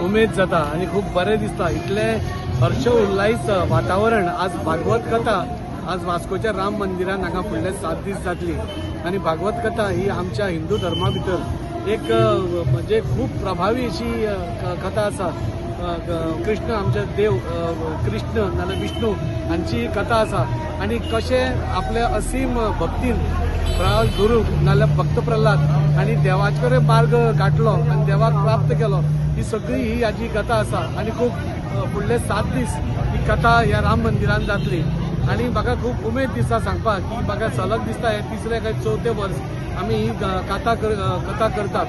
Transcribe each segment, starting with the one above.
उमेद जाता आनी खूब बरें दिसता. इतलें हर्ष उल्हास वातावरण आज भागवत कथा आज वास्कोच्या राम मंदिरान हांगा फुडले 7 दीस जातली आनी भागवत कथा ही आमच्या हिंदू धर्मा भितर एक म्हणजे खूब प्रभावी अशी कथा आसा. कृष्ण आमचे देव कृष्ण नाल्यार विष्णू हांची कथा आसा आनी कशें आपल्या असीम भक्तीन प्रल्हाद गुरू नाल्यार भक्त प्रल्हाद आनी देवाचे कडेन मार्ग गाठलो आनी देवाक प्राप्त केलो ही सगळी ही हाजी कथा आसा आनी खूब फुडले 7 दीस ही कथा ह्या राम मंदिरान जातली आनी म्हाका खूब उमेद दिसता सांगपाक की म्हाका सलग दिसता हे तिसरें काय चवथें वर्स आमी ही कथा करतात.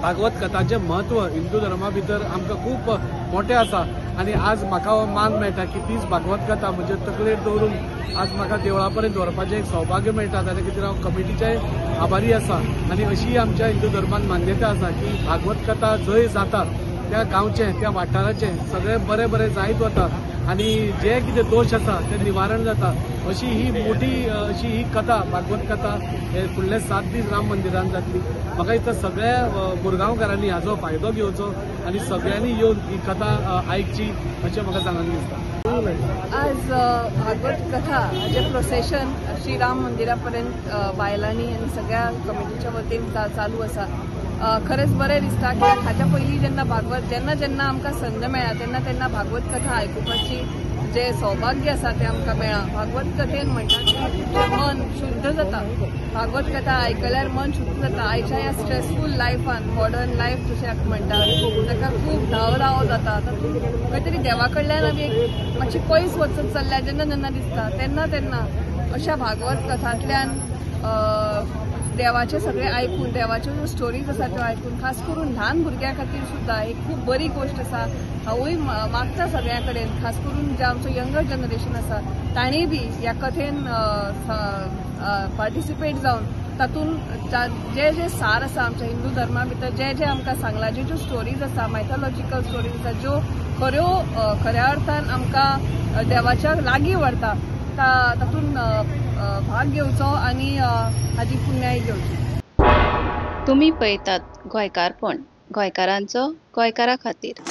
भागवत कथाचें म्हत्व हिंदू धर्मा भितर आमकां खूब मोठें आसा आनी आज म्हाका हो मान मेळटा की तीच भागवत कथा म्हणजे तकलेर दवरून आज म्हाका देवळा पर्यंत व्हरपाचें एक सौभाग्य मेळटा. ताचे खातीर हांव कमिटीचेय आभारी आसा आनी अशी आमच्या हिंदू धर्मान मान्यता आसा की भागवत कथा जंय जाता त्या गांवचें त्या वाठाराचें सगळें बरें बरें जायत वता आनी जे कितें दोश आसा ते निवारण जाता. अशी ही मोठी अशी ही कथा भागवत कथा हे फुडले 7 दीस राम मंदिरान जातली. म्हाका दिसता सगळ्या मुरगांवकारांनी हाजो फायदो घेवचो आनी सगळ्यांनी येवन ही कथा आयकची अशें म्हाका सांगून दिसता. आज भागवत कथा हाजें प्रोसेशन श्री राम मंदिरा पर्यंत बायलांनी आनी सगळ्या कमिटीच्या वतीन चालू आसा. खरेंच बरें दिसता कित्याक हाच्या पयलीं जेन्ना भागवत जेन्ना जेन्ना आमकां संद मेळ्ळा तेन्ना तेन्ना भागवत कथा आयकुपाची जे सौभाग्य आसा तें आमकां मेळ्ळां. भागवत कथेन म्हणटा की मन शुद्ध जाता. भागवत कथा आयकल्यार मन शुद्ध जाता. आयच्या ह्या स्ट्रेसफूल लायफान मॉडर्न लायफ जशें म्हणटा ताका खूब धांव धांव जाता. तातूंत खंय तरी देवा कडल्यान आमी एक मातशी पयस वचत चल्ल्या जेन्ना जेन्ना दिसता तेन्ना तेन्ना अशा भागवत कथांतल्यान देवाचे सगळे आयकून देवाच्यो ज्यो स्टोरीज आसा त्यो आयकून खास करून ल्हान भुरग्यां खातीर सुद्दां एक खूब बरी गोश्ट आसा. हांवूय मागता सगळ्यां कडेन खास करून जे आमचो यंगर जनरेशन आसा तांणी बी ह्या कथेन पार्टिसिपेट जावन तातूंत जे जे सार आसा आमच्या हिंदू धर्मा भितर जे जे आमकां सांगलां ज्यो ज्यो स्टोरीज आसा मायथोलॉजिकल स्टोरीज आसा ज्यो खऱ्यो खऱ्या अर्थान आमकां देवाच्या लागीं व्हरता तातूंत भाग घेवचो आनी हाजी पुण्याय घेवची. तुमी पळयतात गोंयकारपण, गोंयकारांचो गोंयकारा खातीर.